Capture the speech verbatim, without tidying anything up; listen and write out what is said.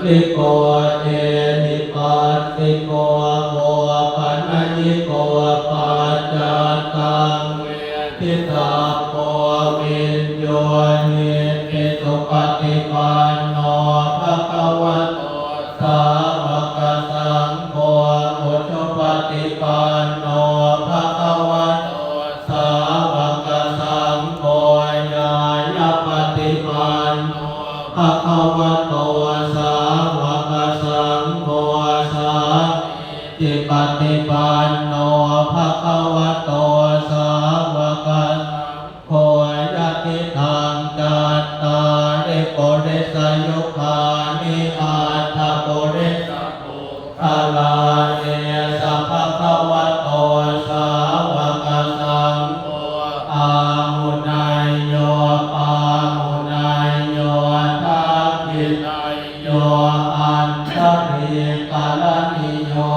liko ehipassiko opanayiko paccattaṃ veditabbo viññūhīti. Supaṭipanno bhagavato sāvakasaṅgho, ujupaṭipanno bhagavato sāvakasaṅgho, ñāyapaṭipanno bhagavato sāvakasaṅgho, sāmīcipaṭipanno bhagavato sāvakasaṅgho, yadidaṃ cattāri purisayugāni aṭṭha purisa puggalā, esa bhagavato sāvakasaṅgho, āhuneyyo pāhuneyyo dakkhiṇeyyo añjalikaraṇīyo